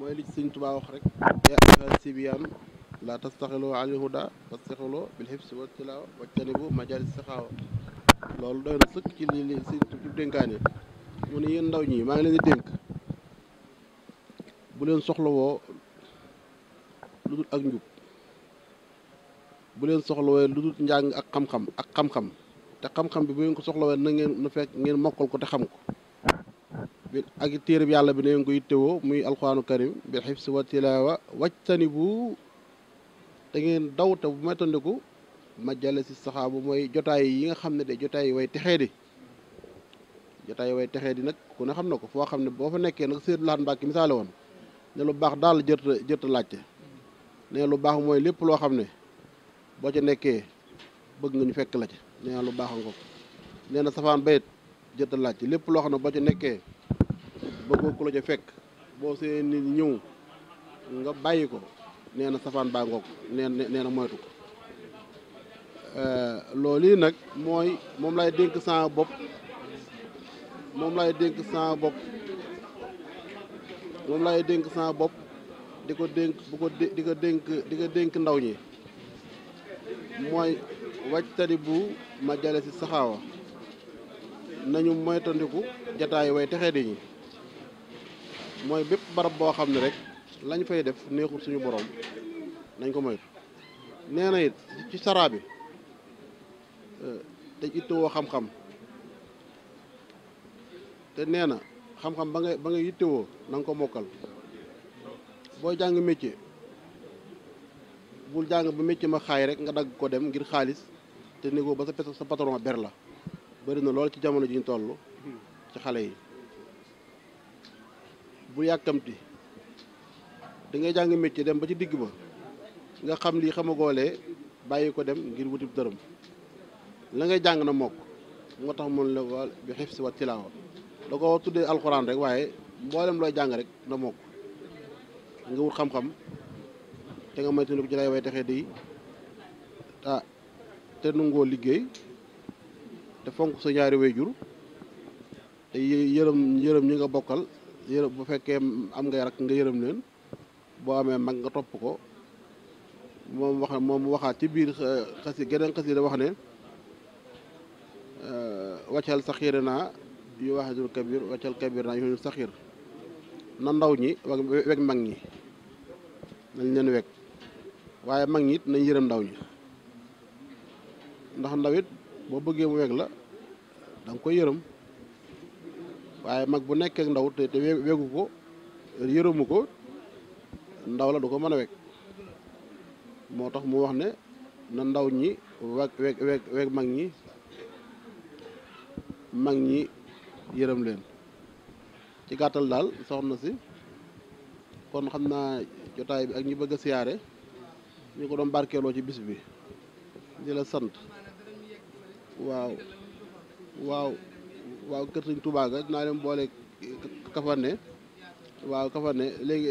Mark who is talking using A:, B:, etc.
A: mooy li Sëñ Tuubaa wax rek yaa ayyuhaa sibyaan laa tastaxiloo anil hudaa wastaxiloo bil hifzi wa tilaawa wajtanibu majaalis saxaawa loolu doy na sëkk ci li Sëñ Tuubaa dénkaane mu ne yéen ndaw ñi maa ngi leen di dénk bu leen soxlawoo lu dul ak njub bu leen soxlawee lu dul njàng ak xam-xam te xam-xam bi bu ngeen ko soxlawee na ngeen na fekk ngeen mokkal ko te xam ko bi ak téere bi yàlla bi na ngeen ko yittewoo muy alxuraanu karim bil hifzi wa tilaawa wajtanibu te ngeen daw te bu moytandiku majalisi saxaabu mooy jotaay yi nga xam ne de jotaay yi way texee di jotaay yi way texee di nag ku ne xam na ko foo xam ne boo fa nekkee nag Sëriñ Lahad Mbàkke misaale woon ne lu baax daal jërta laajte ne lu baax mooy lépp loo xam ne boo ca nekkee bëgg nga ñu fekk la ca nee na lu baax nga ko nee na safaan bayit jërta laajte lépp loo xam ne boo ca nekkee bëggoo ku la ca fekk boo see nit ñëw nga bàyyi ko nee na safaan baa ngoog nee na moytu ko loolu yi nag mooy moom lay dénk sama bopp moom lay dénk sama bopp moom lay dénk sama bopp di ko dénk di ko dénk ndaw ñi mooy wajtani bu ma jale si saxaawa nañu moytandiku jataay way texee di ñi mooy bépp barab boo xam ne rek lañ fay def neexul suñu borom nañ ko moytu nee na it ci saraa bi te ittewoo xam-xam te nee na xam-xam ba nga yittewoo na nga ko mokkal booy jàng métier bul jàng ba métier ma xaay rek nga dagg ko dem ngir xaalis te négo ba sa patron ber la bëri na lool ci jamono ji ñu toll ci xale yi bu yàkkamti da ngay jàng métier dem ba ci digg ba nga xam lii xamagoolee bàyyi ko dem ngir wutib dërëm la ngay jàng na mokk moo tax mun la wa bi hifzi wa tilaawa da ko tuddee alxuraan rek waaye mboolem looy jàng rek na mokk nga wut xam-xam te nga moytu ko ci lay way texee di te nungoo liggéey te fonk sa ñaari wayjur te yërëm ñi nga bokkal yërëm bu fekkee am ngay rak nga yërëm leen boo amee mag nga topp ko moom waxaat ci biir geneen xas yi da wax ne waccal saxiir naa yu waxidul kabir waccal kabir naa yu saxiir na ndaw ñi weg mag ñi nañ leen weg waaye mag ñi it nañ yërëm ndaw ñi ndax ndaw it boo bëggee mu weg la da nga koy yërëm waaye mag bu nekkee ndaw te wegu ko yërëmu ko ndaw la du ko mën a weg moo tax mu wax ne na ndaw ñi weg mag ñi yërëm leen ci gàttal daal soxna si kon xam naa jotaay bi ak ñi bëgg a siyaare ñu ko doon barkeeloo ci bis bi di la sant waaw kër Sëñ Tuubaa ga dinaa leen boole Kafane waaw Kafane léegi